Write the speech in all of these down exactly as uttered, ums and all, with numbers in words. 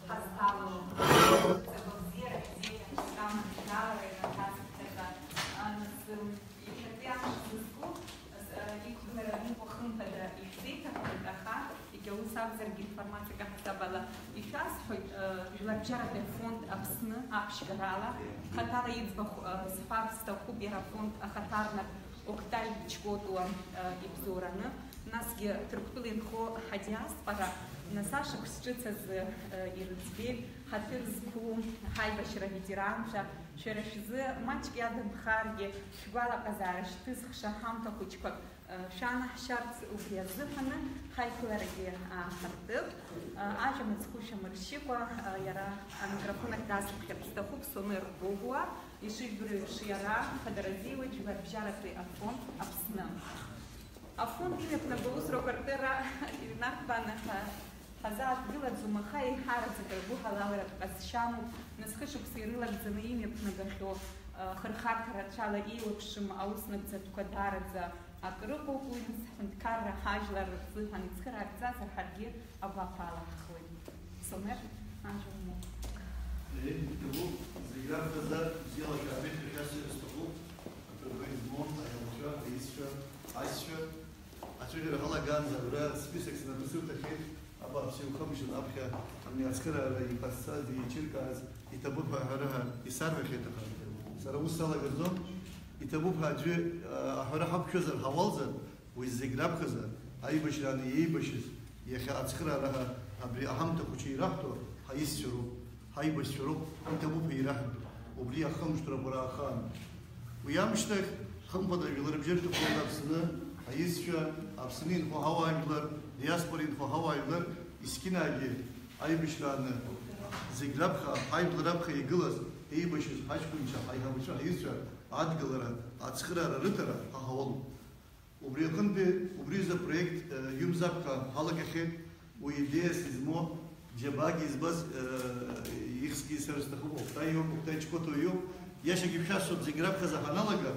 Ҳазҭало ҵабалзиарак бзиа иаҳзкама, иалара инаҭаҵәҟьаӡа, нас, иахьатәи амш зызку, нас, иқәгылара аныҟәа хымԥада ишәзеиҭаҳҳәоит, аха, егьа ус акәзаргьы, информациак аҳасаб ала ишәасҳәоит, Жәларбжьаратәи афонд Аԥсны аԥшьгарала, хаҭала иӡбахә, сҳәарц сҭахуп, иара афонд ахаҭарнак Октай Чкотуа ибзоураны, насгьы Ҭырқәтәыла инхо ҳадиаспора, нас ашықәс ҿыц азы, э, ирыӡбеит, ҳаҭыр зқәу ҳаибашьра ветеранцәа, шәара шәзы маҷк иадамхаргьы, шәгәалаҟазаара шәҭызхша ҳамҭа хәыҷқәак, э, шәанаҳшьарц, убри азыҳәаны ҳаиԥыларагьы ааҳартып. Э, ажәа мыцхәы шәамыршьыкәа, э, иара амикрофон ахь дацыԥхьарц сҭахуп, Сонер Гогәуа, ишыжәдыруа еиԥш, иара хадаразиуеит Жәларбжьаратәи афонд Аԥсны. Афонд имҩаԥнаго аусурақәа ртәы ра-, инарҭбааны ҳа-, ҳазааҭгылаӡом, аха еиҳараӡак ргәыҳалалратә ҟазшьа амоуп, нас хышықәса ирылагӡаны имҩаԥнагахьоу, а, хырхарҭа рацәала еиуеиԥшым аус нагӡатәқәа даараӡа акрыҟоуп, уи нас ҳҳәынҭқарра ҳажәлар рзыҳәан ицхыраарҵазар, ҳаргьы агәаԥ алаҳхуеит. Сонер, ажәа умоуп. Еи, иҭабуп, зегь раԥхьаӡа бзиала шәаабеит ҳәа шәасҳәар сҭахуп. Аҭырқәа измоу аиалацәа, аисцәа, аишьцәа, ацәажәара ҳалагаанӡа абра список снапы сырҭахьеит, абааԥсы, иухамышҭын аԥхьа ани ацхыраара иҟазҵаз, иеиҿыркааз, иҭабуп ҳәа аҳәара исарҳәахьеит, аха сара ус салагаӡом. Иҭабуп ҳәа аӡәы, а, аҳәара ҳақәшәазар, ҳауалзар, уи зегь раԥхьаӡа аибашьрааны иеибашьыз, иахьа ацхыраара ҳәа абри аҳамҭа хәыҷы ираҳҭо ҳаисцәа роуп. Ҳаибашьцәа роуп, иҭабуп ҳәа ираҳәатәуп, убри ахымшҭрақәа раахаан. Уи амышьҭахь, хымԥада, Жәларбжьаратәи афонд Аԥсны аиҳәшьцәа, Аԥсны инхо ҳауаажәлар, диаспора инхо ҳауаажәлар, есқьынагьы аибашьрааны зегь раԥхьа, ҳажәлар раԥхьа игылаз, еибашьыз ҳаҷкәынцәа, ҳаиҳабацәа, ҳаиҳәшьцәа адгылара, ацхыраара рыҭара ҳа ҳауалуп. Убри аҟынтәи, убри изы апроект, э, ҩымз аԥхьа ҳалагахьеит, уи идеиас измоу, џьабаагьы избаз, э, ихьзгьы исҳәар сҭахуп, Октай иоуп, Октай Чкотуа иоуп, иашагьы шәасҳәап, зегь раԥхьаӡа ҳаналага,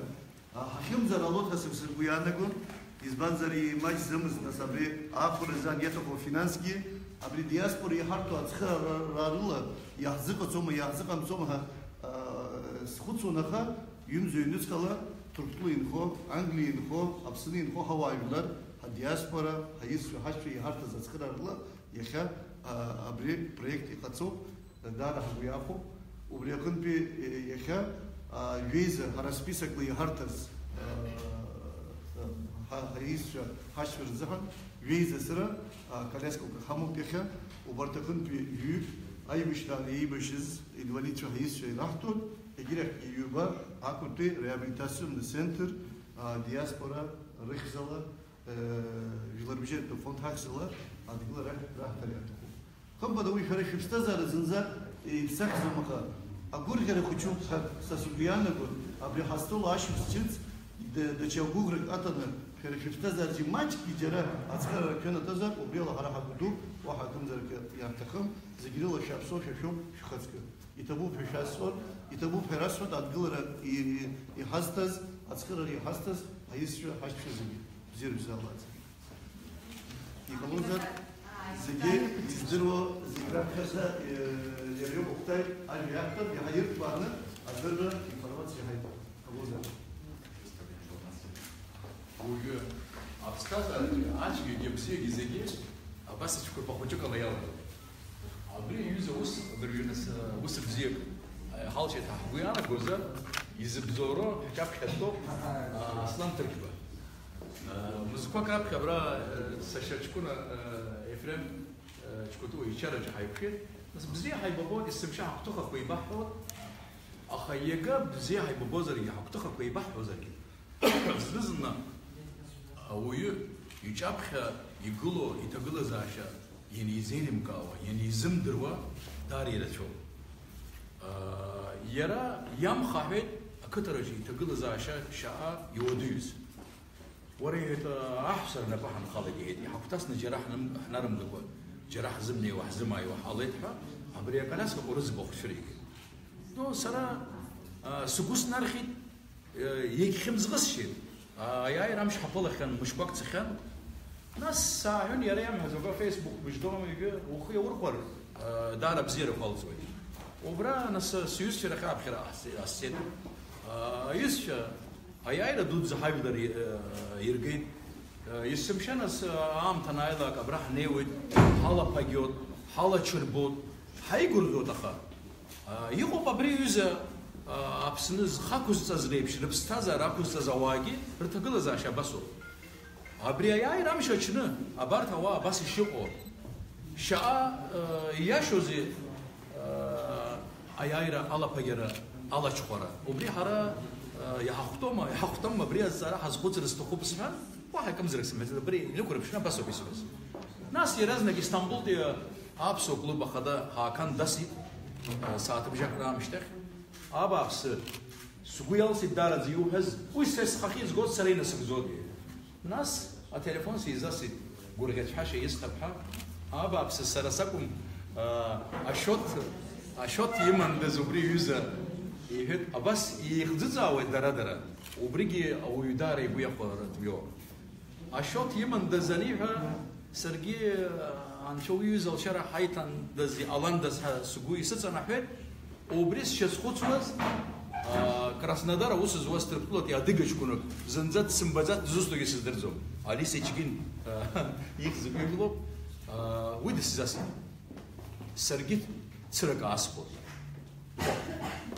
а, ҳахьымӡар ҟалоит ҳәа сыгә-, сыгәы иаанагон, избанзар, имаҷӡамызт, нас, абри аахәара азы иаҭаху афинансгьы, абри диаспора иҳарҭо ацхыраара рыла иаҳзыҟаҵома, иаҳзыҟамҵома ҳәа, а, схәыцуан, аха ҩымз-ҩнуҵҟала Ҭырқәтәыла инхо, Англиа инхо, Аԥсны инхо ҳауаажәлар, ҳадиаспора, ҳаиҳәшьцәа, ҳашьцәа иҳарҭаз ацхыраара рыла иахьа, а, абри проект иҟаҵоуп, даара ҳгәы иахәо. Убри аҟынтәи, е, иахьа, а, жәеиза ҳара списокла иҳарҭаз, а, а, ҳа-, ҳаиҳәшьцәа, ҳашьцәа рзыҳәан Жәеиза сара, а, коляскақәа ҳамоуп иахьа, убарҭ аҟынтәи ҩҩык аибашьраан еибашьыз инвалидцәа ҳаизшәа ираҳҭоит, егьырахь ҩба ақәыртәеи реабилитацион центр, а, диаспора рыхьӡала, э, жәларбжьаратәи фонд ҳахьӡала адгылара раҳҭар иаҭахуп. Хымԥада, уи шәара шәыԥсҭазаара зынӡа еицахьӡом, аха агәырӷьара хәыҷуп ҳәа са сгәы иаанагоит, абри ҳазҭоу ашықәс ҿыц д-, даҽа агәыӷрак аҭаны, шәара шәыԥсҭазаараҿы маҷкгьы џьара ацхыраара шәанаҭозар, убриала ҳара ҳагәы ду, уаҳа акымзарак иаҳҭахым, зегь рыла шәаԥсоу шәа шәоуп шәхаҵкы. Иҭабуп ҳәа шәасҳәон, иҭабуп ҳәа расҳәоит, адгылара и-, и-, иҳазҭаз, ацхыраара иҳазҭаз аизшәа ҳашьцәа зегьы. Бзиара шәзаалааит. Иҟалозар, зегьы издыруа, зегь раԥхьаӡа, э, иара иоуп Октай ажәа иаҳҭап, иаҳа ирҭбааны адырра, информациа иаҳаит. Иҟалозар. Уажәы аԥсҭазаараҿы ацәгьагьы абзиагьы зегьы абас ацәқәырԥа хәыҷык ала иалагоит. Абри аҩыза ус, абыржәы нас, ус бзиак, э, ҳалшеит ҳәа ҳгәы иаанагозар, изыбзоуроу ҳҿаԥхьа дтәоуп, а, Аслан Ҭырқьба. Э, мызқәак раԥхьа абра, э, сашьа ҷкәына, э, Ефрем, э, Ҷкәытуа ичараҿы ҳаиқәшәеит. Нас бзиа ҳаибабоит, есымша ҳагәҭыхақәа еибаҳҳәоит. Аха иага бзиа ҳаибабозаргьы, ҳагәҭыхақәа еибаҳҳәозаргьы, зны-зынла ауаҩы иҿаԥхьа игылоу иҭагылазаашьа ианизеилымкаауа, ианизымдыруа, даара ирацәоуп. Иара иамхаҳәеит ақыҭараҿы иҭагылазаашьа шьаҟа иуадаҩыз. Уара, иҳәеит, аҳәса рнапы ҳанхалеит, иҳәеит, иҳагәҭасны џьара ҳным-, ҳнарымгакәа, џьара ҳзымнеиуа, ҳзымааиуа ҳҟалеит ҳәа, абри акаляскақәа рыӡбахә цәыригеит. Ну, сара, а, сгәы снархьит, э, иагьхьымӡӷысшьеит. А, аиааира амш ҳаԥылахьан, мышқәак цахьан. Нас сааҳәын, иара иамҳәаз, уга Facebook мыждома ҩгьы, ухы иаурхәар, а, даара абзиарақәа алҵуеит. Убра, нас, сҩызцәа рахь аԥхьара ҟасҵеит. А, аҩызцәа, аиааира дуӡӡа ҳажәлар, э, иргеит. Э, есымша, нас, э, аамҭа анааилак абра ҳнеиуеит, ҳалаԥагьоит, ҳалаҽырбоит, ҳаигәырӷьоит, аха, э, иҟоуп абри аҩыза, э, Аԥсны зхы ақәызҵаз реиԥш, рыԥсҭазаара ақәызҵаз ауаагьы рҭагылазаашьа абасоуп. Абри аиааира амш аҽны абарҭ ауаа абас ишыҟоу, шьаҟа, э, ииашоузеи, э, аиааира алаԥагьара, алаҽхәара? Убри ҳара, э, иҳахәҭоума, иҳахәҭамма, абри азҵаара ҳазхәыцыр сҭахуп сҳәан, уаҳа акымзарак сымҳәаӡеит, абри инықәырԥшны абас ауп исҳәаз. Нас иаразнак Истамбултәи аԥсуа клуб ахада Ҳакан дасит, э, сааҭыбжак раамышьҭахь. Абааԥсы, сгәы иалсит даараӡа иуҳәаз, уи са схахьы изгоит, сара инасыгӡоит. Нас ателефон сизасит, гәырӷьаҵәҳашьа исҭап ҳәа. Абааԥсы, сара сакәым, аа, ашьоҭ, ашьоҭ имандаз убри ҩыза, иҳәеит, абас еихӡыӡаауеит дара-дара. Убригьы ауаҩы даара игәы иахәаратәиоуп. Ашьоҭ имандаз аниҳәа, саргьы, аа, анцәа уи ҩыза лшьара ҳаиҭандаз, иҟаландаз ҳәа сгәы исыҵанаҳәеит. Убри сшьацхәыцуаз, аа, Краснодар аус зуаз Ҭырқәтәылатәи адыга ҷкәынак, зынӡа дсымбаӡац, дзусҭогьы сыздырӡом. Алиса Ичгин, аа, ихьӡ ҩажәлоуп, аа, уи дысзасит. Саргьы цырак аасхәон.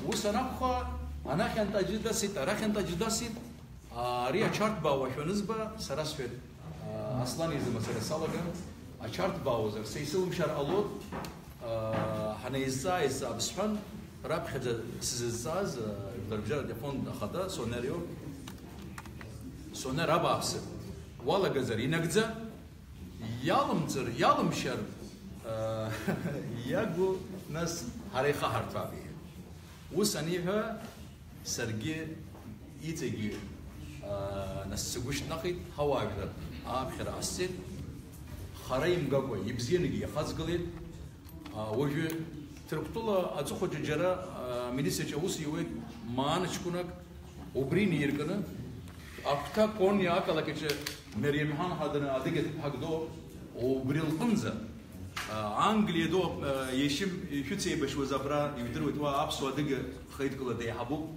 Ус анакәха, анахьынтә аӡәы дасит, арахьынтә аӡәы дасит. Ари аҽарҭбаауашәа анызба, сара сҳәеит, Аслан изы мацара салаган, аҽарҭбаауазар, са исылымшар ҟалоит, ҳанеизҵаа-еизҵаа бсҳәан, раԥхьаӡа сзызҵааз, жәларбжьаратәи афонд ахада Сонер иоуп. Сонер, абааԥсы, уалагазар инагӡа, иалымҵыр, иалымшьар, иагу, нас ҳара ихаҳарҭәап, иҳәеит. Ус аниҳәа, саргьы иҵегьы, аа, нас сгәы шьҭнахит, ҳауаажәлар ааԥхьара ҟасҵеит, хара имгакәа, ибзианыгьы иахаҵгылеит. Аа, уажәы Ҭырқәтәыла аҵыхәаҿы џьара, аа, милициаҿы аус иуеит, маан ҷкәынак, убри инеиркны, агәҭа Кониа ақалақь аҿы Мериемҳан ҳәа дара адыга ҭыԥҳак дууп, убри лҟынӡа, аа, Англиа ду, аа, иашьым ишәыцеибашьуаз абра, ижәдыруеит, уа аԥсуа адыга хеидкыла деиҳабуп.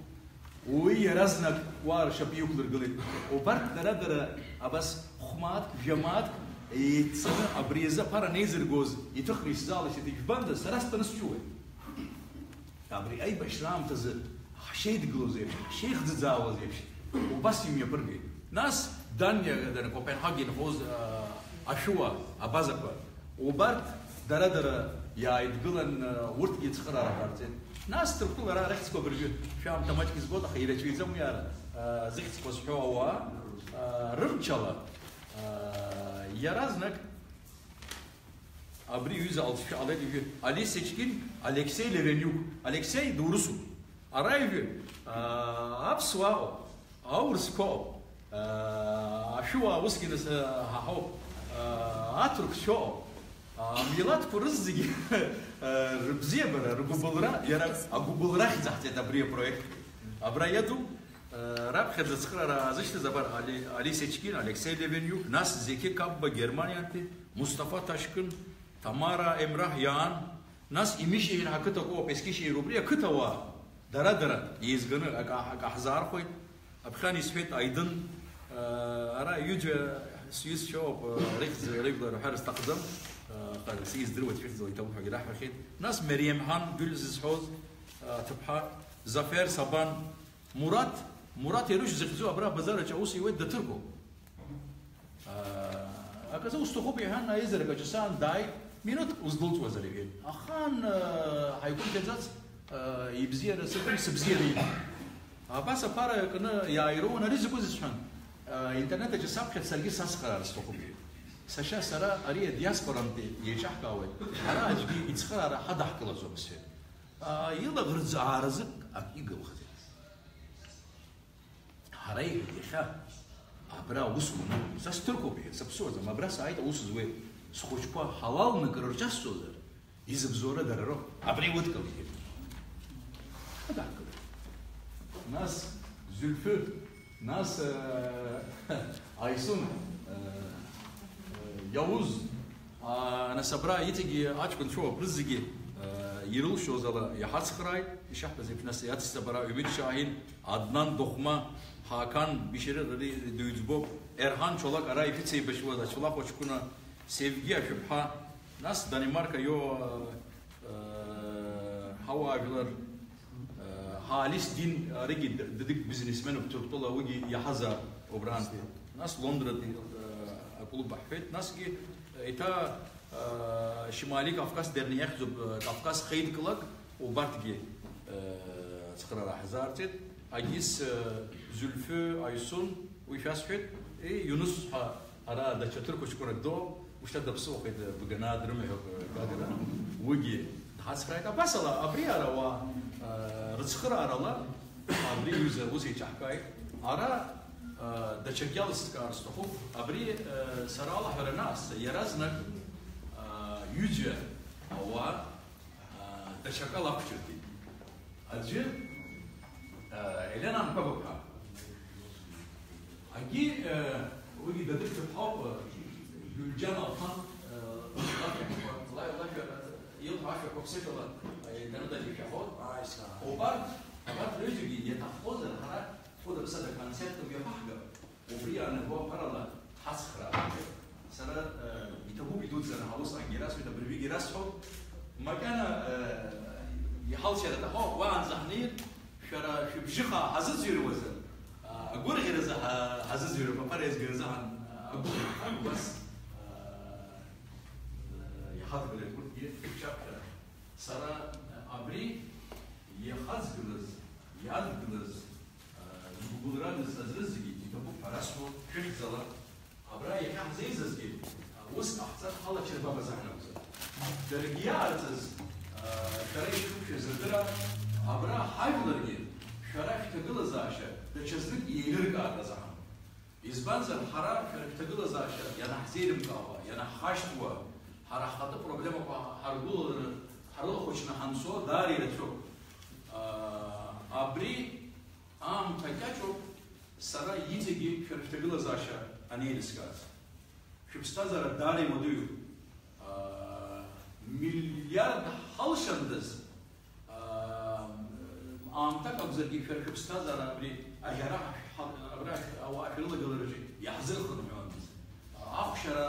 Уи иаразнак уа ршьапы иқәлыргылеит. Убарҭ дара-дара абас хә-мааҭк, жәа-мааҭк еиццаны абри азы аԥара анеизыргоз иҭыхра исзаалашьеит, ижәбандаз, сара стәаны сҵәыуеит. Абри аибашьра аамҭазы ҳшеидгылоз еиԥш, ҳшеихӡыӡаауаз еиԥш, убас имҩаԥыргеит. Нас Даниа, Копенҳаген инхоз, аа, Ашәуа, абазақәа, убарҭ дара-дара иааидгылан, урҭгьы цхыраара ҟарҵеит. Нас Ҭырқәтәыла ара рыхьӡқәа абыржәы шәаамҭа маҷк избоит, аха ирацәаҩӡам уи ара, зыхьӡқәа зҳәо ауаа, рымчала, иаразнак абри ҩыза алҵшәа ҟалеит ижәы. Али Сечкин, Алексеи Левенюк. Алексеи дурысуп. Ара ижәы, аԥсуаа ыҟоуп. Аурысқәа ыҟоуп, ашәуаа усгьы нас ҳаҳауп, аҭырқәцәа ыҟоуп, амилаҭқәа рызегьы рыбзиабара, ргәыбылра, иара агәыбылра ахьӡ аҳҵеит абри апроект. Абра иаду, раԥхьаӡа ацхыраара аазышьҭыз абар Али, Али Сечкин, Алексеи Левенюк, нас Зеки Кабба Германиантәи, Мустафа Ташкын, Тамара Емраҳ Иаан, нас Имишьа еиҳа ақыҭа Кооп, Ескишьеир убри ақыҭауаа, дара-дара еизганы акы, акы ҳзаархәеит. Аԥхьан исҳәеит Аидын, ара ҩыџьа сҩызцәоуп, рыхьӡ, рыжәла рҳәар сҭахӡам, аха сиздыруеит шәыхьӡала иҭабуп ҳәагьы раҳәахьеит. Нас Мериемҳан Гәль зызҳәоз аҭыԥҳа, Зафер Сабан, Мураҭ, Мураҭ Ерушь захьӡу абра абазараҿы аус иуеит, даҭырқәоуп. Аказы усҭахуп иҳәан, аизарак аҿы саан дааит, минуҭк уздәылҵуазар иҳәеит. Ахаан ҳаиқәымшәаӡац, ибзиара сыҭ, сыбзиара иҭ. Абас аԥара иакны иааироуан, ари закәыз сҳәан, интернет аҿы саԥхьа саргьы сацхраар сҭахуп иҳәеит. Сашьа, сара ари адиаспорантәи еиҿаҳкаауеит, ҳара аӡәгьы ицхыраара ҳадаҳкылаӡом сҳәеит. Илаӷырӡ ааразык ак игылхӡеит. Ҳара, иҳәеит, иахьа абра аус уны, са сҭырқәоуп, иҳәеит, саԥсуаӡам, абра сааит аус зуеит, схәыҷқәа ҳалалны акыр рҿасҵозар, изыбзоура дара роуп, абра иудкыл, иҳәеит. Адаккылеит. Нас Зульфы, нас, э, Айсун, э, э, Иауз, А, нас абра иҵегьы аҷкәынцәоуп, рызегьы, а, ирылшоз ала иҳацхрааит, ишаҳҳәаз еиԥш, нас иацҵа бара Ҩмит Шаҳин, Аднан Дохма, Ҳакан Бишьери, ари дыҩӡбоуп, Ерҳан Чолак, ара ишәыцеибашьуаз ачулак хәыҷқәа, Севги Ашәыԥҳа, нас Данемарка иоуа, а, ҳауаажәлар, Ҳалис Дин, аригьы д-, дыдык бизнесменуп Ҭырқәтәыла, уигьы иаҳазаап убраантәи. Нас Лондратәи, э, аклуб аҳәҳәеит. Насгьы, э, еиҭа, э, Шьмали Кавказ Дернеи иахьӡуп, э, Кавказ хеидкылак, убарҭгьы, э, цхыраара ҳзаарҵеит. Агис, э, Зульфы, Айсун, уи шәасҳәеит. Э, Иунус ҳәа ара даҽа ҭырқәа ҷкәынак дууп. Ушьҭа даԥсыуахеит, бганаа дрымаҳәуп, Гагра. Уигьы дҳацхрааит. Абасала, абри ара уа, а, рыцхыраарала, абри ҩыза ус еиҿаҳкааит. Ара, а, даҽакгьы алыскаар сҭахуп. Абри, а, сара алаҳәара анаасҵа, иаразнак, а, ҩыџьа ауаа, а, даҽакала ақәҿырҭит. Аӡәы, а, Елена Анқәабаԥҳа. Агьи, э, уигьы дадыршәып ҳауп, э, Гюльџьан Алхан, э, лашәақәа, ла-, лашәа, илҳәо ашәақәа ԥсышәала, э, интернет аҿы ишәаҳәоит. Ааи, сара. Убарҭ, абарҭ рҩыџьагьы иаҭаххозар, ҳара хәыда-ԥсада концерт мҩаԥаҳгап, убри иаанарго аԥарала ҳацхраап. Сара, э, иҭабуп идуӡӡаны ҳаус, ангьы расҳәеит, абыржәгьы расҳәоит. Макьана, э, иҳалшьара аҭаххо, уаанӡа ҳнеир, шәара шәыбжьы хаа ҳазыӡырҩуазар, а, агәырӷьаразы ҳа-, ҳазыӡырҩып, аԥара иазгаразы ҳан-, агәырӷьара, убас, а, иҳадгылеит урҭгьы рчаԥхьара. Сара, а, абри иахаҵгылаз, иадгылаз, а, згәыбылра дызҵаз рызегьы иҭабуп ҳәа расҳәоит, шәыхьӡала. Абра иахьа ҳзеизазгьы, а, ус ҟаҳҵар ҳалачырбабазаҳан акәзар. Даргьы иаарҵаз, а, шәара ишәықәшәаз рдырра, абра ҳажәларгьы шәара шәҭагылазаашьа даҽазнык еилыркаартә азаҳан. Избанзар, ҳара шәара шәҭагылазаашьа ианаҳзеилымкаауа, ианаҳхашҭуа, ҳара ҳхатәы проблемақәа ҳаргәылаланы, ҳрылахәыҷны ҳанцо даара ирацәоуп. А, абри Аамҭа кьаҿуп сара иҵегьы шәара шәҭагылазаашьа анеилыскааз. Шәыԥсҭазаара даара имадаҩуп. Аа, миллиард ҳалшандаз, аа, аамҭак акәзаргьы шәара шәыԥсҭазаара абри аӷьара ҳа-, абра ауаа шәрылагылараҿы иаҳзырхынҳәуандаз. Ахәшьара,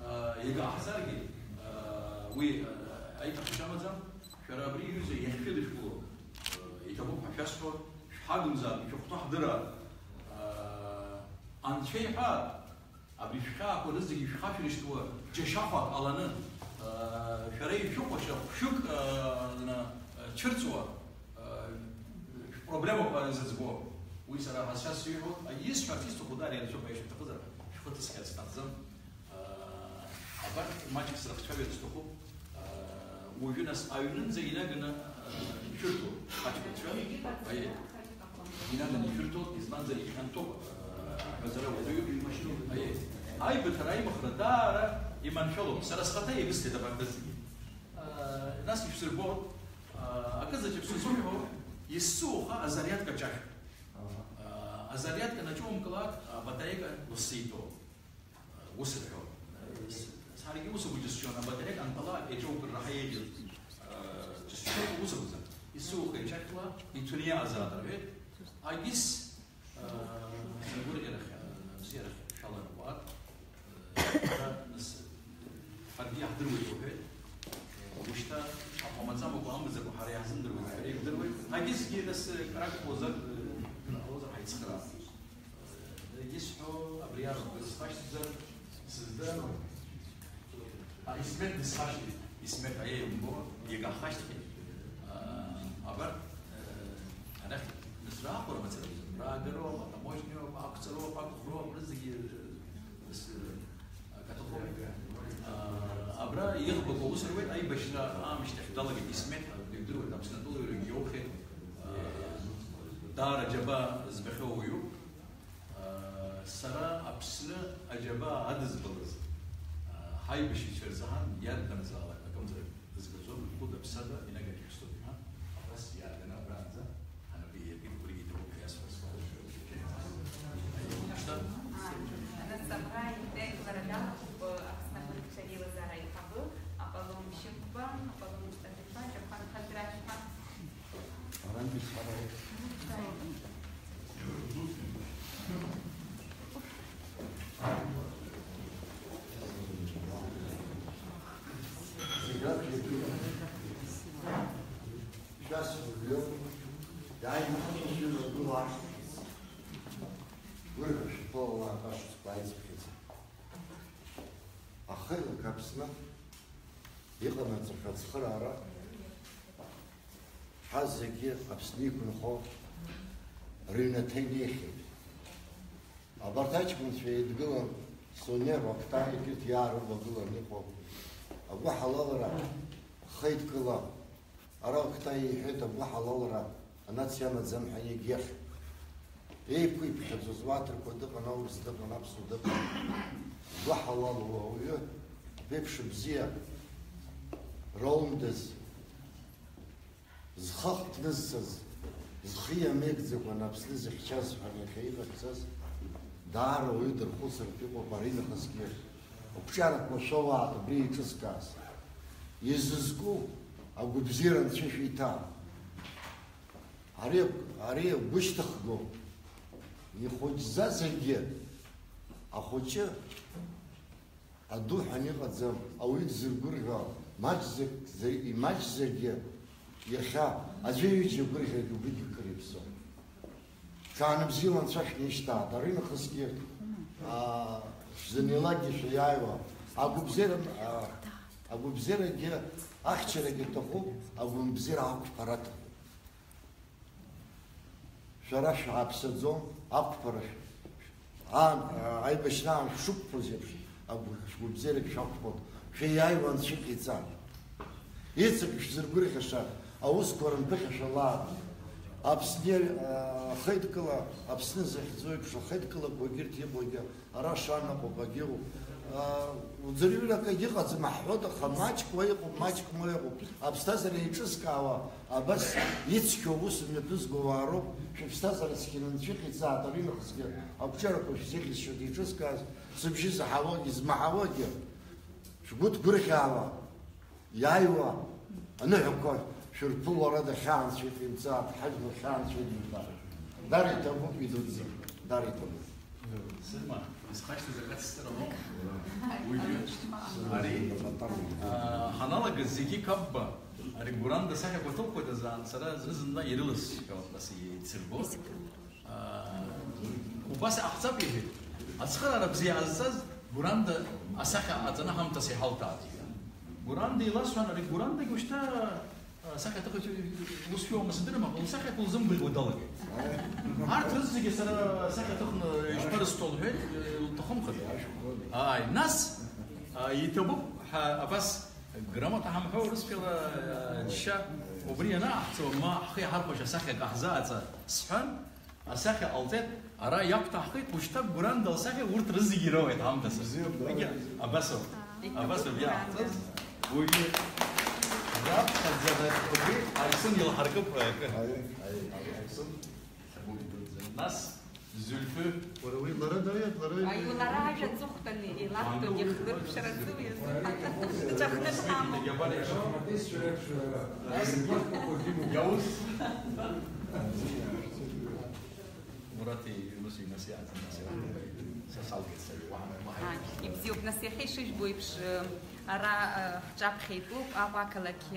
аа, иага ҳзаргьы, аа, уи, аа, аиҭахашьа амаӡам. Шәара абри аҩыза иахьшәыдышәкыло, аа, иҭабуп ҳәа шәасҳәо, шәҳагымзаап, ишәыхәҭоу ҳдыраар. Аа, Анцәа иҳәа, Абри шәхьаақәа рызегьы шәхашәыршьҭуа џьашьахәак ҟаланы, аа, шәара ишәыхәаша хәшәык, аа, на-, цәырҵуа, аа, шәпроблемақәа зыӡбо. Уи сара ҳазшаз сиҳәо, исҳәарц исҭаху даара ианцәоуп, аиашьа шәҭахызар, шәхы ҭысхьарц сҭахӡам. Абарҭ маҷк срыхцәажәарц сҭахуп. Уажәы нас аҩнынӡа инаганы ишәырҭо ҳаҷкәынцәа, аиеи, инаганы ишәырҭо, избанзар ихьанҭоуп, аҳәазара уадаҩуп. Аиеи, аибыҭара, аимхра даара иманшәалоуп. Сара схаҭа иагысҭеит абарҭ зегьы. Нас ишәсырбо, акызаҵәык сызуҳәо, исзуха азариадка ҿашәк. Азариадка наҿумкылак, абатаиека лассы итәоуп. Ус рҳәон. Саргьы ус агәыҷысшьон, абатаиек анбалак, еиҿоукырра ҳаиеиӷьыз, џьысшьоит, ус акәзар. Исухеит, чақьла иҭәны иаазаат, рҳәеит. Агьыс, сигәырӷьарахь, абзиарахь шәалан уаат. Нас, ҳаргьы иаҳдыруеит, уҳәеит. Ушьҭа аҟәамаҵамақәа амбаӡакәа ҳара иаҳзымдыруеит, ҳара ижәдыруеит. Агьысгьы нас крак ҟозар, ҟозар ҳаицхраап. Исҳәо абри аруп, схашҭӡар, сыздырам. А, Исмет дысхашҭит, Исмет аиеимбо, иага ҳхашҭхьеит. А, абарҭ, э, арахь нас раахәара мацара рзын, раагароуп, атаможниоуп, ақәҵароуп, ақәхроуп, рызегьы, э, с-, э, акатафалк. А, абра иӷбақәа ус руеит, аибашьра аамышьҭахь далагеит Исмет, ҳәа дыжәдыруеит, Аԥснытәыла иоухьеит. А, даара џьабаа збахьоу уаҩуп. Сара Аԥсны аџьабаа адызбалаз, ҳаибашьыҩцәа рзы ҳан иарбанзаалак акымзарак дызгаӡом, хәыда-ԥсада инаганы ишәсоуп ҳәа, абас иааганы абранӡа ҳанапы иаиркит, убригьы иҭабуп ҳәа иасҳәо сгәалашәоит. Шьҭа. Анасабра иҳәеит лара далахәуп Аԥсны абыргцәа реилазаара аиҳабы, Аполлон Шьынқәба, Аполлон Мустафа-иԥа, Џьаԥхан Хазрашьԥа. Арантәи сҳәарауеит. Шәасҳәоит, иааины ҳашьцәа иргыло ашықәс. Гәырӷьа шәԥылауа абас шықәс ааицыԥхьаӡа. Ахеилак Аԥсны иҟанаҵахьоу ацхыраара ҳазегьы Аԥсны иқәынхо рыҩнаҭа инеихьеит. Абарҭ аҷкәынцәа еидгылан, Сониа, Вахтанг, егьырҭ иаарывагылан иҟоу агәыҳалалра хеидкыла, ара Вахтанг иҳәеит, агәыҳалалра анац иамаӡам ҳәа егьиашам. Еиқәиԥхьаӡоз уаҭырқәа дыҟан, аурыс дыҟан, аԥсуа дыҟан. Гәыҳалалуа ауаҩы аԥеиԥш бзиа роундаз, зхы ахҭнызцаз, зхы иамеигӡакәан Аԥсны зыхьчаз ҳәа иахьа иҟарҵаз, даара уаҩы дырхәыцыртә иҟоуп аринахысгьы. Ақәҿиарақәа шәоуаат убри еиҿызкааз. Изызку агәыбзиара Анцәа ишәиҭа. Ари, ари агәышьҭыхгоуп. Ихәыҷӡазаргьы ахәыҷы аду ҳәа иҟаӡам, ауаҩы дзыргәырӷьо, маҷӡак, имаҷзаргьы иахьа аӡәы ҩыџьа гәырӷьаргьы убригьы кыр иаԥсоуп. Ҽаанбзиала анцәа шәнишьҭааит, аринахысгьы, аа, шәзынеилакгьы шәиааиуа, агәыбзиара, аа, агәыбзиарагьы, ахьчарагьы аҭахуп, агәыбзиара ақәԥара аҭахуп. Шәара шәааԥсаӡом, ақәԥара шә-, аан, аа, аибашьраан шәшықәԥоз еиԥш, агәы-, шәгәыбзиарагь шәақәԥон, шәиааиуа анцәа иҟаиҵан. Иҵегь шәзыргәырӷьаша аусқәа рымԥыхьашәалааит. Аԥсны, а, ахеидкыла, Аԥсны захьӡу еиԥш, ахеидкылақәа егьырҭ иҟоугьы ара шанаҟоуп, агьыҟоуп. А, уӡырҩырак егьыҟаӡам ҳҳәоит, аха маҷк уа иҟоуп, маҷк уа иҟоуп. Аԥсҭазаара еиҿызкаауа, абас ицқьоу аус мҩаԥызго уаа роуп, шәыԥсҭазаара цқьаны анцәа иҟаиҵааит, аринахысгьы ақәҿиарақәа шәзеиӷьасшьоит еиҿызкааз, сыбжьы заҳауагьы, змаҳауагьы. Шәгәы ҭгәырӷьаауа, иааиуа аныҳәақәа шәырԥыло, ара дахьаанцәа иҟаимҵааит, ҳажәлар хьаанцәа идимтәааит. Дара иҭабуп идуӡӡа, дара иҭабуп. Сырма, исхашҭыз акы ацҵара лоуп. Уигьы ари, аа, ҳаналагаз зегьы Қапба, ари Гәыранда сахьақәа ҭылхуеит азаан, сара зны-зынла ирыласҳәалап, нас еицырбо. Аа, убас иҟаҳҵап, иҳәеит. Ацхыраара бзиа ҟазҵаз, Гәыранда асахьа аҵаны ҳамҭас иҳалҭааит. Гәыранда иласҳәан, ари Гәырандагь ушьҭа асахьаҭыхҩы ус иоума сыздырам, аха лсахьақәа лзымгәаӷьуа далагеит. Арҭ рызегьы сара асахьа аҭыхны ишԥарысҭо лҳәеит, лҭахымхеит. Ааи, нас, а, иҭабуп ҳәа абас грамота ҳамҳәо урысшәала, а, џьшьа, убри ианаҳҵо, ма ҳхы иҳархәашьа асахьа акаҳзааӡа сҳәан, асахьа ҟалҵеит, ара иақәҭаҳхит, ушьҭа Гәыранда лсахьа урҭ рызегьы ироуеит ҳамҭас. Бзиоуп, да? Егьа, абас ауп. Абас ауп иааҳҵаз. Уигьы раԥхьаӡа убри Аҩсын илҳаркып, акы. Аиеи. Аиеи, Аиеи, Аҩсын. Нас Зульфы. Уара уи лара даиааит, лара. Аи, лара ажәа аҵыхәтәаны иларҭон, иахнырԥшьаразы уи азы. Даҽа хнырҳәамоуп. Иаус. Мураҭи Иунуси нас иааӡан, нас иааӡан. Са салгеит, са уаҳа, уаҳа. Ибзиоуп, нас иахьа ишыжәбо еиԥш, ара, ҳҿаԥхьа итәоуп Аҟәа ақалақь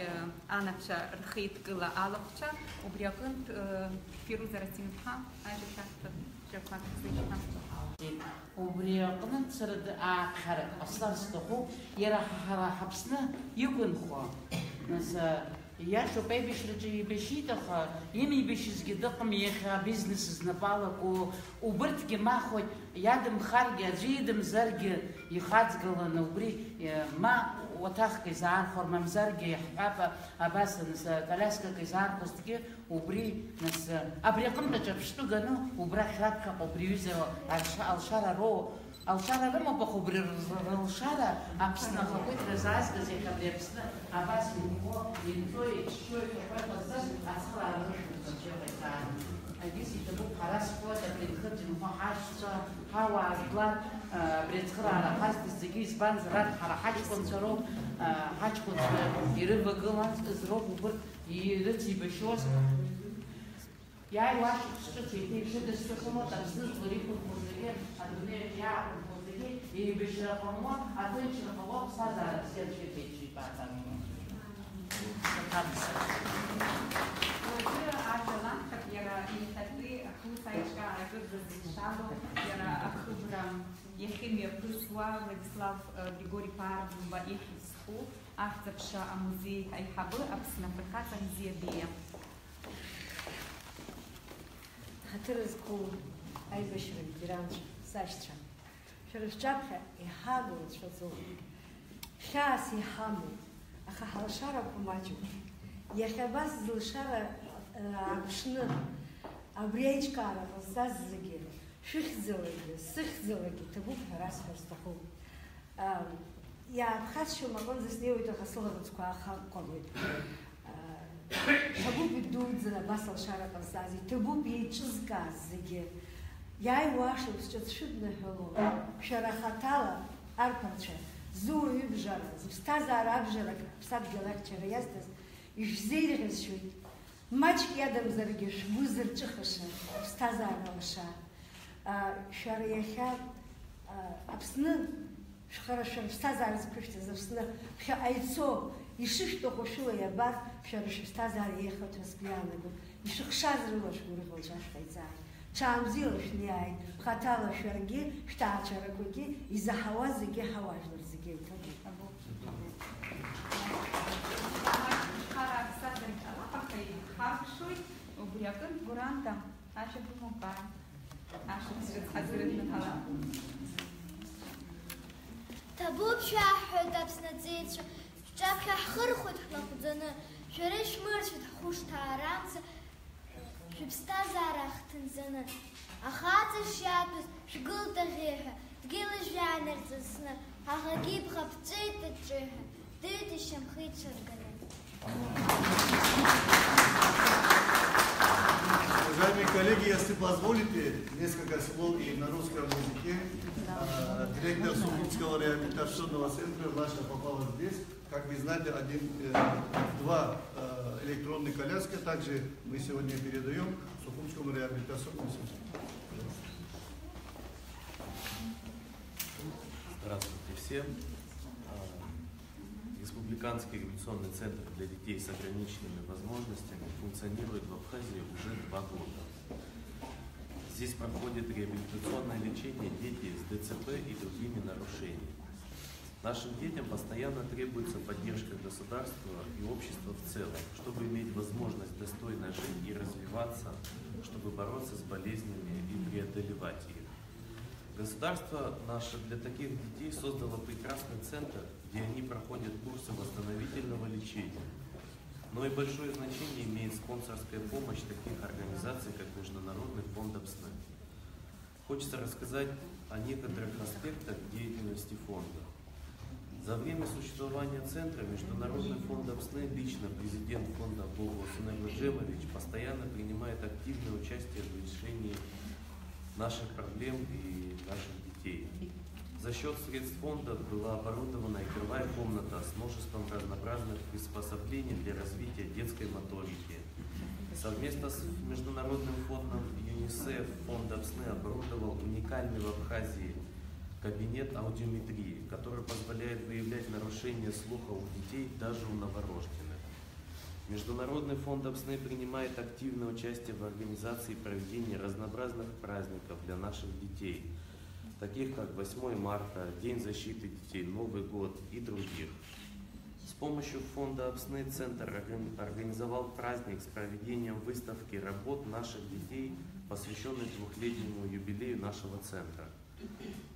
анацәа рхеидкыла алахәцәа, убри аҟынтә, Фируза Расим-иԥҳа, ажәа шәаҳҭап, шәақәак зышьҭам. Убри аҟнытә сара д-, ааԥхьарак ҟасҵар сҭахуп, иара ҳара ҳаԥсны иқәынхо, нас, Иашоуп, аибашьраҿы еибашьит, аха имеибашьызгьы дыҟам, иахьа абизнес знапы алаку, убырҭгьы махоит, иадымхаргьы, аӡәы идымзаргьы ихаҵгыланы убри, е, ма уаҭахк изаархәар, мамзаргьы иаҳҳәап, абас, нас, коляскак изаархәозҭгьы убри, нас, абри аҟынтә аҿырԥштәы ганы убрахь раԥхьаҟа убри аҩыза алша-, алшара роу. Алшара рымоуп, аха убри р-, р-, рылшара Аԥсны ахақәиҭра заазгаз иахьа абри Аԥсны абас инхо, инҵәо, иччо, ишәахәа иҟазҵаз ацхыраара рышәҭ рҿы иҟаиҵааит. Егьыс иҭабуп, ҳара сҳәоит, абри нхыҵ-инхо ҳашьцәа, ҳауаажәлар, а, абри ацхыраара ҳазҭаз зегьы, избанзар, арҭ ҳара ҳаҷкәынцәа роуп, а, ҳаҷкәынцәа ирывагылаз роуп убырҭ ирыцеибашьуаз. Иааиуа ашықәс ҿыц еиҭа ишыдысҳәо сымоуп, Аԥсны жәлар иқәынхо зегьы, адунеи аҿы иаақәынхо зегьы, еибашьра ҟамло, аҭынчра ҟало, аԥсҭазаара бзиа аӡәы иаԥеиԥшитәы аҭак. Уажәы ажәа ланхап, иара иахьатәи ҳус аиҿкаара акырӡа зылшало, иара ахыбра иахьымҩаԥысуа Владислав, э, Григори-иԥа Арӡынба ихьӡ зху ахьӡ-аԥша амузеи аиҳабы Аԥсны афырхаҵа Мзиа Биа. Ҳаҭыр зқәу аибашьра ветеранцәа, сашьцәа, шәара шәҿаԥхьа иҳагу рацәаӡоуп. Хьаас иҳамоуп, аха ҳалшарақәа маҷуп. Иахьа абас зылшара, э, ааԥшны, абри аиҿкаара ҟазҵаз зегьы, шәыхьӡалагьы, сыхьӡалагьы ҭабуп ҳәа расҳәар сҭахуп. Ам, иааԥхасшьом аҟынӡа снеиуеит, аха сылаӷырӡқәа аахаҟәҟәалоит. А, иҭабуп идуӡӡаны абас алшара ҟазҵаз, иҭабуп еиҿызкааз зегьы. Иааиуа ашықәс ҿыц шәыдныҳәалоуп, шәара хаҭала, арԥарцәа, зуаҩыбжара, зыԥсҭазаара абжарак ҳаԥсадгьыл ахьчара иазҭаз ишәзеиӷьасшьоит. Маҷк иадамзаргьы шәгәы зырҿыхаша, ԥсҭазаара лаша. А, шәара иахьа, а, Аԥсны, шәхара шәара ԥсҭазаара зқәышәҵаз Аԥсны, ԥхьаҟа ицо, ишышәҭаху шәыла иабар, шәара шәыԥсҭазаара еиӷьхоит ҳәа сгәы иаанагоит. Ишәыхшаз рыла шәгәырӷьо Анцәа шәҟаиҵааит. Ҽаанбзиала шәнеиааит, хаҭала шәаргьы, шәҭаацәарақәагьы, изаҳауа зегьы, ҳауаажәлар зегьы еиҭагоуп. Ҳара аԥсҭазаараҿы алаф ахы иҳаркшоит, убри аҟынтә Гәыранда, ашәа бымоуп, ааи. Ашықәс рыцҳа, зрыдныҳәала. Ҭабуп шәаҳҳәоит, Аԥсны аҵеицәа, шәҿаԥхьа ҳхырхәоит ҳлаҟәӡаны, шәара ишәмырцәеит ҳхәышҭаарамца, шәыԥсҭазаара ахҭынҵаны. Ахаҵа шиатәыз шәгылт аӷьеҩҳәа, дгьыли жәҩани рҵысны, аӷагьы ибӷа ԥҵәеит аҿеҩҳәа, дыҩит ишьамхы иҽырганы. Уважаемые коллеги, если позволите, несколько слов и на русском языке. Э, директор Сухумского реабилитационного центра Лаша попала здесь. Как вы знаете, один, э, два, э, электронные коляски также мы сегодня передаём Сухумскому реабилитационному центру. Здравствуйте всем. А, Республиканский реабилитационный центр для детей с ограниченными возможностями функционирует в Абхазии уже два года. Здесь проходит реабилитационное лечение дети с ДЦП и другими нарушениями. Нашим детям постоянно требуется поддержка государства и общества в целом, чтобы иметь возможность достойно жить и развиваться, чтобы бороться с болезнями и преодолевать их. Государство наше для таких детей создало прекрасный центр, где они проходят курсы восстановительного лечения. Но и большое значение имеет спонсорская помощь таких организаций, как Международный фонд ОПСН. Хочется рассказать о некоторых аспектах деятельности фонда. За время существования центра Международный фонд ОПСН, лично президент фонда Гогу Сунель Джемович, постоянно принимает активное участие в решении наших проблем и наших детей. За счет средств фонда была оборудована игровая комната с множеством разнообразных приспособлений для развития детской моторики. Совместно с Международным фондом ЮНИСЕФ фонд ОПСН оборудовал уникальный в Абхазии кабинет аудиометрии, который позволяет выявлять нарушения слуха у детей даже у новорожденных. Международный фонд ОПСН принимает активное участие в организации и проведении разнообразных праздников для наших детей, таких как восьмое марта, День защиты детей, Новый год и других. С помощью фонда ОПСН Центр органи- организовал праздник с проведением выставки работ наших детей, посвященной двухлетнему юбилею нашего центра.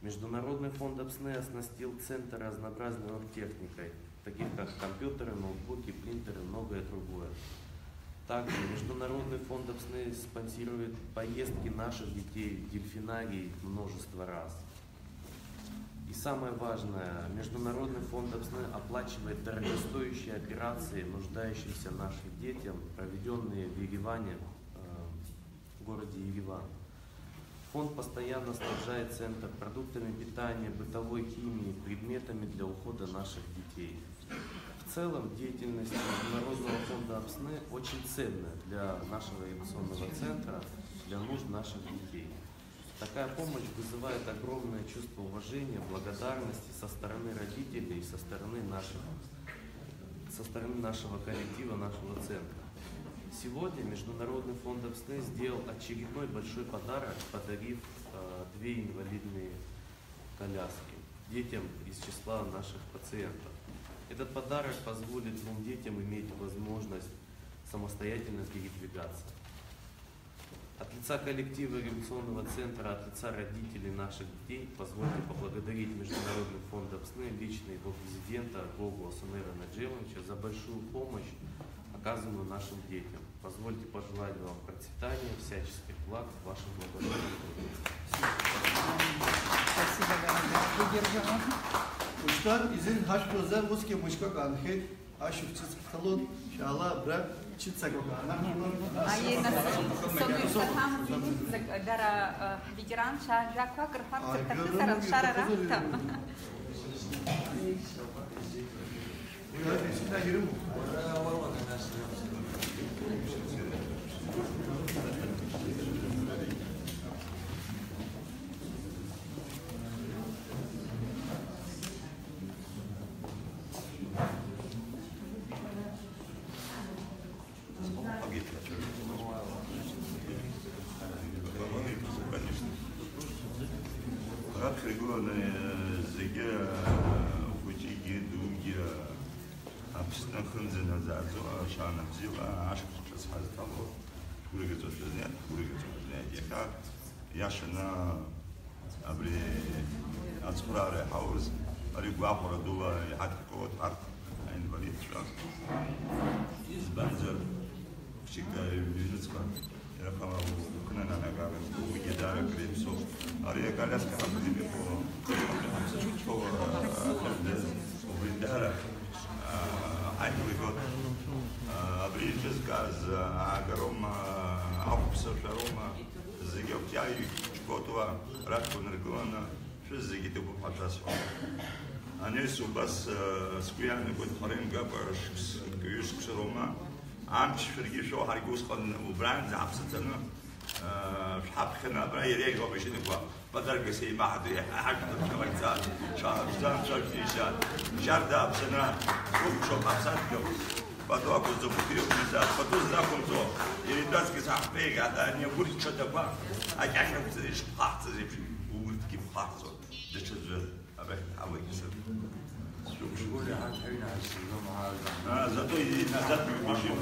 Международный фонд ОПСН оснастил центр разнообразной техникой, таких как компьютеры, ноутбуки, принтеры, многое другое. Также Международный фонд ОПСН спонсирует поездки наших детей в дельфинарий множество раз. И самое важное, Международный фонд ОПСН оплачивает дорогостоящие операции нуждающимся нашим детям, проведенные в Ереване, э, в городе Ереван. Фонд постоянно снабжает центр продуктами питания, бытовой химией, предметами для ухода наших детей. В целом, деятельность Международного фонда ОПСН очень ценна для нашего реабилитационного центра, для нужд наших детей. Такая помощь вызывает огромное чувство уважения, благодарности со стороны родителей и со стороны наших, со стороны нашего коллектива, нашего центра. Сегодня Международный фонд ОПСН сделал очередной большой подарок, подарив э, две инвалидные коляски детям из числа наших пациентов. Этот подарок позволит двум детям иметь возможность самостоятельно передвигаться. От лица коллектива реабилитационного центра, от лица родителей наших детей позвольте поблагодарить Международный фонд ОПСН, лично его президента Гогу Асанера Наджемовича за большую помощь, оказанную нашим детям. Позвольте пожелать вам процветания, всяческих благ в вашем благородном труде. Спасибо, дорогая. Выдержим. Ушьҭан изин ҳашәҭозар, усгьы мышқәак аанхеит, ашәышықәсаҵәҟьа ҳҭалон, шәаала абра ҽыццакқәак аанаҳкылап. Аиеи, нас, соуит саҭамыз, дара, э, ҳветеранцәа ажәақәак рҳәарц рҭахызар, алшара раамҭа. Раԥхьа игыланы зегьы, хәыҷгьы, дугьы, Аԥсны ахьынӡанаӡааӡо, ашана бзиала ашықәс ҳазҭало, ҳгәырӷьаҵәа шәызнеит, ҳгәырӷьаҵәа шәызнеит. Иахьа иашаны абри ацхыраара иҳауз, ари гәахәара дула иҳадҳкылоит ҳарҭ аинвалидцәа. Избанзар, хәыҷык ҩныҵҟа ирахала угәы нанагар, уигьы даара акыр иаԥсоуп. Ари аколяска ҳақәӡам иҟоу, убри даара, а, ҳаиҭеигоит. А, абри иҿызкааз, а, аагароума, ахәԥса шәароума, зегьы акәҷаҩ ҷкәытуа рахьтә унаргыланы, шәызегьы ҭабуп ҳәа шәасҳәоит. Ани ас убас, а, сгәы иаанагоит, ҳара имгакәа шықәсык, ҩышықәса роума, амч шәаргьы шәоу, ҳаргьы усҟан убранӡа ҳаԥсаҵаны, а, шәҳаԥхьаны абра иреиӷьу амашьынақәа подаркас еимаҳдо иаҳҳәашт, ҳаԥхьа ҟаиҵа, шәаҳаԥшӡа, анцәа шәишьа, шьарда аԥсынра, шәықәшоуп ҳаԥсадгьыл. Пату ақәызҵо, пату иқәызҵаз, пату ззақәымҵо, иритәазгьы саҳԥеиҟьеит, ани агәырқьча дақәа, акьахьақәҵа ишԥхаҳҵаз еиԥш, урҭгьы ԥхаҳҵо, даҽаӡәы, абрахь дҳауеит сыд. Шәгәырҩа ҳарҭ ҳаҩны ҳазцаӡом, ҳаазгом. А, зато и назад не убежим.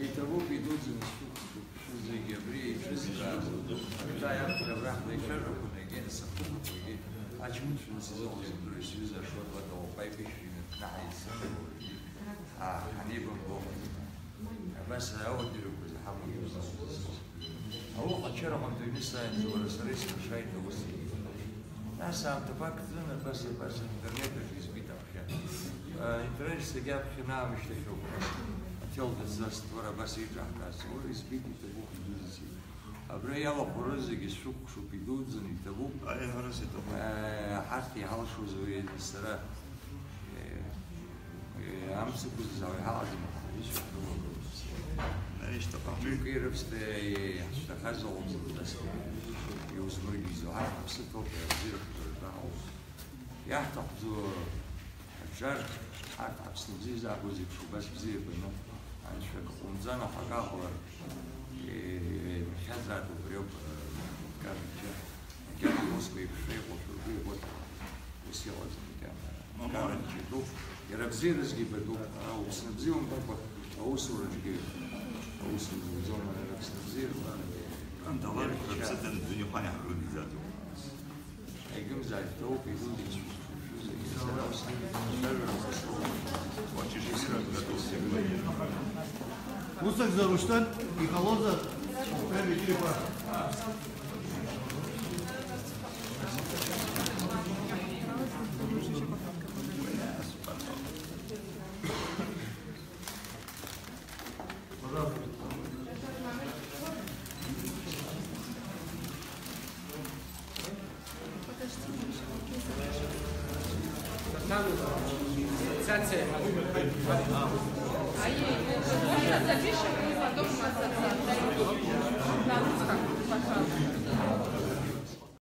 Иҭабуп, идуӡӡаны сшәықәшәо, шәызегьы абри еиҿызкааз, шәара иаԥхьа абра ҳлеишәажәақәа нагеины сахьықәԥогьы, аҷкәынцәа сзыҟаз абыржә сҩыза Ашоҭ Лакоба иԥышәа инаркны ҳаиццакуеит. Аа, ҳанеибамбо, абас ауадаҩрақәа зҳамоу иузызуз. Ауха ачара аҟынтә аҩны сааин, уара сара исыршеит аус зегьы. Нас аамҭақәак ҵын, абас, абас, интернет аҿы избит аԥхьа. Э, интернет аҿы сагьаԥхьан аамышьҭахь ауп. Ателка дзаст, уара абас еиҿаҳкааз, уара избит иҭабуп, идуӡӡеит. Абра иалахәу рызегьы сшәыкәхшоуп, идуӡӡаны иҭабуп. Аиҳарас иҭабуп. Э, ҳарҭ иҳалшоз уи сара, э, э, амцақәа ззаауа иҳалаӡам, ҳара ишьақәгылоу. Аишьҭахь Џьоукы ирыԥсҭа иаҳцәҭахаз аҟәыҵ, нас иузмыргьежьӡо, ҳарҭ ҳаԥсы ҭоуп, иабзиарахаз рҳәаа ауп. Иаҳҭахӡо ҳаҿар, ҳарҭ Аԥсны бзиа изаабоз еиԥш, убас бзиақәа, ну, анцәа акы ҟоумҵан, аха акы ҟалар, еимырхьазааит убриоуп, э, Кавича, макьана усқәа еиқәшәа иҟоу шәыргәы иӷәӷәа, ус иҟаӡам макьана. Мамоу. Кавича итәуп, иара абзиаразгьы ибатәуп, ара Уԥсны бзиа умбакәа, аусураҿгьы аус умбаӡом, ара Аԥсны бзиа, Кавича. Ан далар, Кавича. Рыԥсы ҭаны дунеихәа иаҳгылеит изаҭәоу. Егьымзааит, ҭоуп, игәы зегьы шәызегьы сара ус. Усак зарушьҭан, иҟалозар, прямо телефон.